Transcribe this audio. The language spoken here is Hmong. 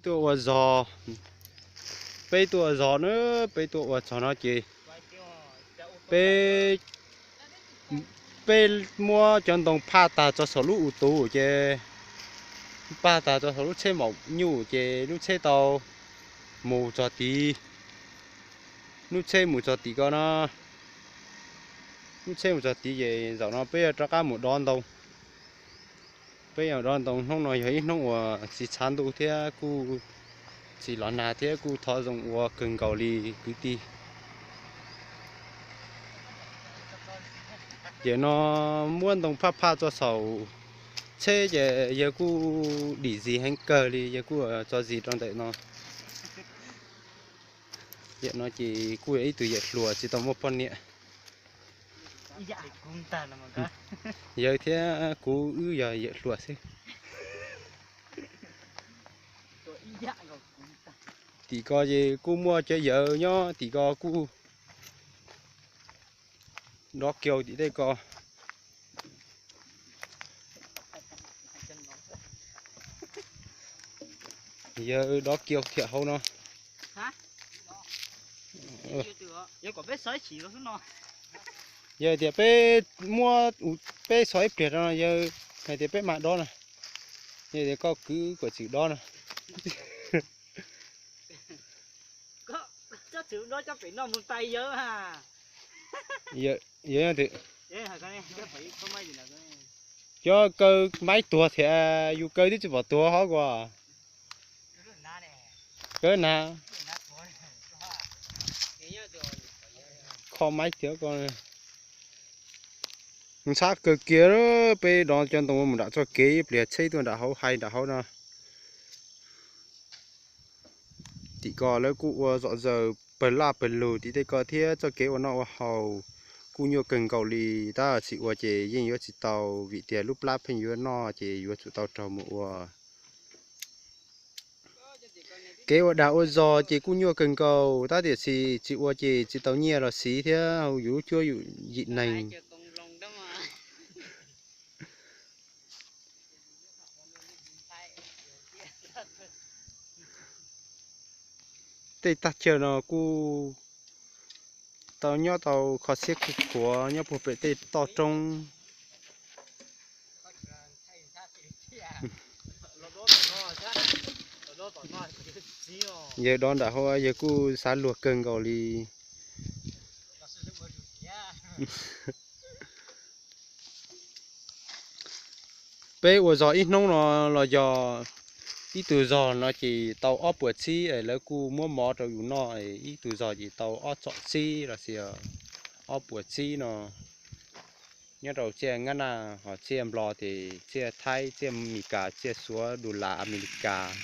Tuaj ua zog, peb tuaj ua zog na, peb tuaj ua txog no ces peb, peb muab cov ntoo phaj tag tso saum lub u tus ces, phaj tag tso saum lub tsheb maum nyuj ces lub tsheb tau mus txog tid. Lub tsheb mus txog tim ko no, lub tsheb mus txog tid ces zaum no peb yuav rov qab mus dov ntoo. Peb yuav dov ntoo. Hnub no yog ib hnub uas tsis tshav ntuj thiab kuj tsis los nag thiab kuj thov zoo ua kawg nkaus li kwv tij. Ces no muab ntoo phaj phaj tso saum tsheb ces yawg kuj dim zis heev kawg li, yawg kuj tso zis rau ntawm no. Yawm no ces kuj yog ib tug yawm hluas tsis tau muaj poj niam. Yawg thiab kuv wb yog yawm hluas xwb. Tim ko ces kuj muaj cov yawg nyob tim ko kuj dov kiau tim tej ko. Yawg dov kiau thiab hauv no. Yog tias peb muab, peb xov ib pliag rau no, yawg hais tias peb mam dov no. Yog tias koj kwv kuam txwm dov no. Yawg, yawg, cov kaw maib tuag thiab yus kaw twb tsis pom tuag hov kuas. Kaw na. Kho maib thiab ko. Ntxhab kawg kiag, peb dov cov ntoo mus nram txoj kev ib pliag tsheb tuaj nram hauv hais nram hauv no. Tim ko lawv kuj ua zom zaws pawg laj pawg lug tim tej ko thiab txoj kev ua noj ua haus kuj nyuaj kawg nkaus li, tab sis ua ces yeej yuav tsis tau vim tias lub plab pheej yuav noj ces yuav tsum tau raug mus ua. Kev ua dag ua zog ces kuj nyuaj kawg nkaus, tab tiam sis tsis ua ces tsis tau nyiaj los siv thiab yus lub cuab yim neeg. Tej tag chaw no kuj tau nyob tau kho siab khuj khuav nyob puag pem tej toj roob. Yawg dov nram hauv yawg kuj xav luag kawg nkaus li. Peb ua zog ib hnub no los yog ib tug zog no ces tau ob puas tsib, lawv kuj muab mov rau yus noj, ib tug zog ces tau ob txom tsib los sis ob puas tsib no. Nyob rau tsiaj Nyab Laj hos tsiaj Nplog ces tsiaj Thaib, tsiaj Amelikas, tsiaj Suav, dollar Amelikas.